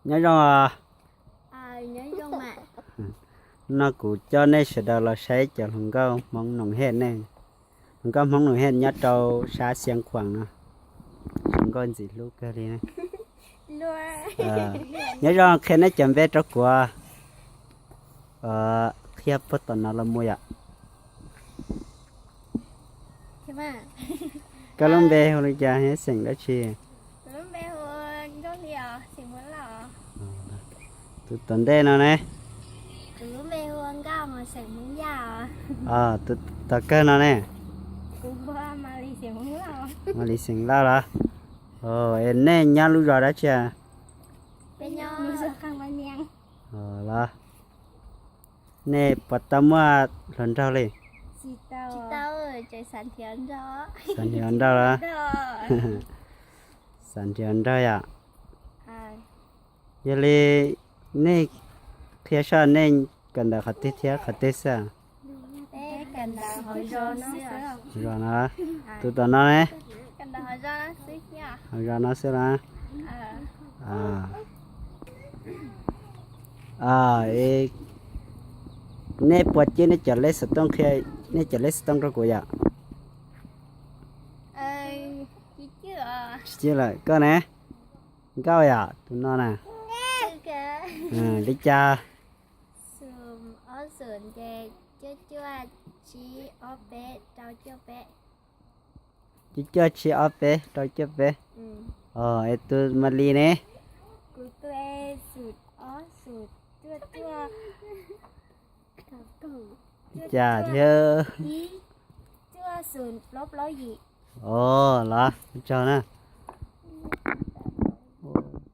Nyob zoo os. No kuv coj nej sawv daws los saib cov hluas nkauj Hmoob Noom Hej ne. Hluas nkauj Hmoob Noom Hej nyob rau sab Xia Khuam no. Hluas nkauj ntxim hlub kawg li. Nyob zoo, qhia nej cov npe rau kuv. Qhia puag tom no los mus yom. Koj lub npe hu li cas, xeem dab tsi? Tus tom ntej no ne? Tus tom kawg no ne? Mas Lis xeem Lauj los? Es nej nyob lub zos dab tsi? Los, nej puas tau muaj hluas nraug li? Xav nrhiav nraug los? Xav nrhiav nraug yom. Yog li nej qhia seb nej kawm ntawv qhov twg thiab qhov twg xwb? Zos no. Tus tom no ne? Hauv zos no xwb los? Nej puas cwb nej cov lej xov tooj, qhia nej cov lej xov tooj rau kuv yom. Tsis cwb lawm, koj ne? Nkauj yom, tus no na. Li cas? Cuaj cuaj tsib ob peb rau cuaj peb. Es tus Mas Lis ne? Cas thiab? Os, los ua tsaug na.